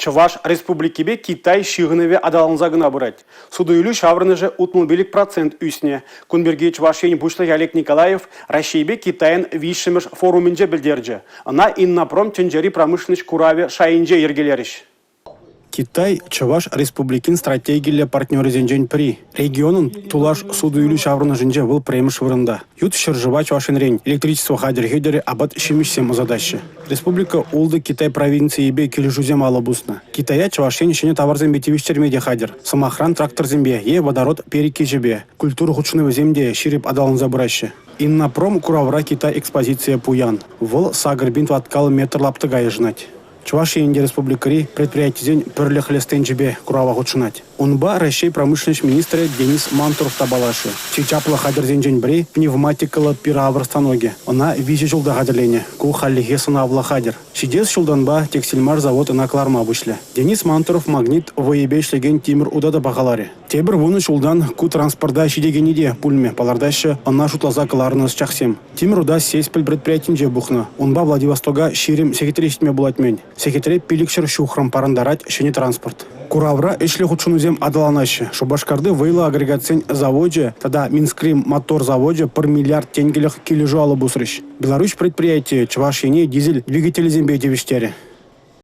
Чӑваш Республикипе Китай ҫыхӑнӑвӗ аталанса кӑна пырать. Суту-илӳ ҫаврӑнӑшӗ 65 процент ӳснӗ. Кун пирки Чӑваш Ен Пуҫлӑхӗ Олег Николаев Раҫҫейпе Китайӑн виҫҫӗмӗш форумӗнче пӗлтерчӗ. Ӑна «Иннопром» тӗнчери промышленноҫ куравӗ шайӗнче йӗркелерӗҫ. Китай – Чӑваш Республикин стратегиллӗ партнерӗсенчен пӗри. Регионӑн тулаш суту-илӳ ҫаврӑнӑшӗнче вӑл пӗрремӗш вырӑнта. Ют ҫӗршыва Чӑваш Енрен электричество хатӗр-хӗтӗрӗ, апат-ҫимӗҫсем ӑсатаҫҫӗ. Республика ултӑ Китай провинцийӗпе килӗшӳсем алӑ пуснӑ. Китая Чӑваш Ен ҫӗнӗ таварсемпе тивӗҫтерме те хатӗр. Сӑмахран, тракторсемпе е водород перекечӗпе. Культура хутшӑнӑвӗсем те ҫирӗп аталанса пыраҫҫӗ. «Иннопром» куравра Китай экспозицийӗ пуян. Вӑл 8 пин тӑваткал метр лаптӑка йышӑнать. Чӑваш Ен те республикӑри предприятисен пӗрлӗхлӗ стенчӗпе курава хутшӑнать. Унпа Раҫҫей промышленноҫ министрӗ Денис Мантуров та паллашрӗ. Чи чаплӑ хатӗрсенчен пӗри – пневматикӑллӑ пир-авӑр станокӗ. Ӑна виҫӗ ҫулта хатӗрленӗ. Ку хальлӗхе сӑнавлӑ хатӗр. Ҫитес ҫултанпа «Текстильмаш» завод ӑна кӑларма пуҫлӗ. Денис Мантуров магнит вӑйӗпе ӗҫлекен тимӗр ута та пахаларӗ. Тепӗр вунӑ ҫултан ку транспорта ҫитекенни те пулмӗ палӑртаҫҫӗ ӑна шутласа кӑларнӑ ӑсчахсем. Тимӗр ута «Сеспель» предприятинче пухнӑ. Унпа Владивостока 20 сехетре ҫитме пулать-мӗн. Сехетре 500 ҫухрӑм парӑнтарать ҫӗнӗ транспорт. Куравра ӗҫлӗ хутшӑнусем аталанаҫҫӗ. Шупашкарти вӑйлӑ агрегатсен завочӗ тата Минскри мотор завочӗ пӗр миллиард тенкӗлӗх килӗшӳ алӑ пусрӗҫ. Беларуҫ предприятийӗ Чӑваш Ене дизель двигателӗсемпе тивӗҫтерӗ.